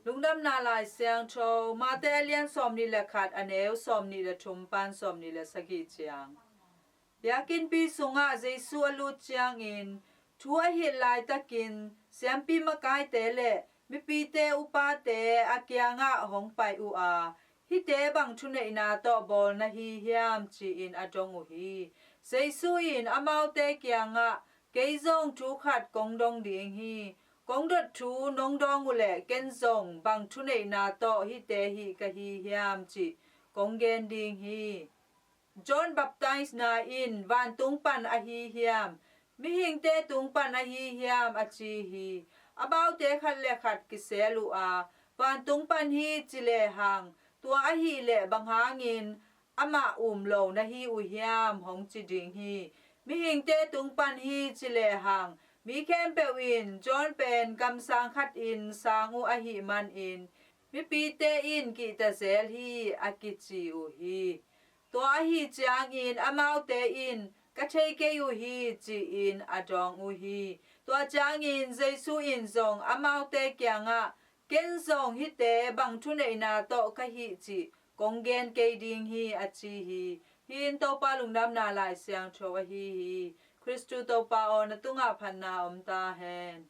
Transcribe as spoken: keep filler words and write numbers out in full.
Lungdamna Lai Siangtho Mate a lian sawmnih le khat, a neu sawmnih le thum pan sawmnih le sagih ciang. Biakinnpi sungah Jesu a lut ciangin, thu a hilh laitakin siampi makaite le mipite upate a kiangah hong pai uh a, hihte bang thuneihna tawh bawl na hi hiam, ci-in a dong uh hi. Jesu in amaute kiangah, kei zong thu khat kong dong ding hi. Kong dot thu nong dawng uh leh ken zong bang thuneihna tawh hihte hih ka hi hiam cih kong gen ding hi. John baptisena in vantung pan ahi hiam, mihingte tung pan ahi hiam, a ci hi. Amaute khat le khat kisel uh a, vantung pan hi ci lehang, tua ahih leh bang hangin amah um lo na hi uh hiam, hong ci ding hi. Mihingte tung pan hi ci lehang, mi khempeuh in John pen kamsang khatin sang uh ahih manin mipite in kihta zel hi, a kici uh hi. Tua ahi ciangin amaute in, ka thei kei uh hi, ci-in a dawng uh hi. Tua ciangin Jesu in zong amaute kiangah, ken zong hihte bang thuneihna tawh ka hih cih kong gen kei ding hi, a ci hi. Hih in Topa Lungdamna Lai Siangtho ahi hi. Khristu Topa aw, na tungah phatna om ta hen.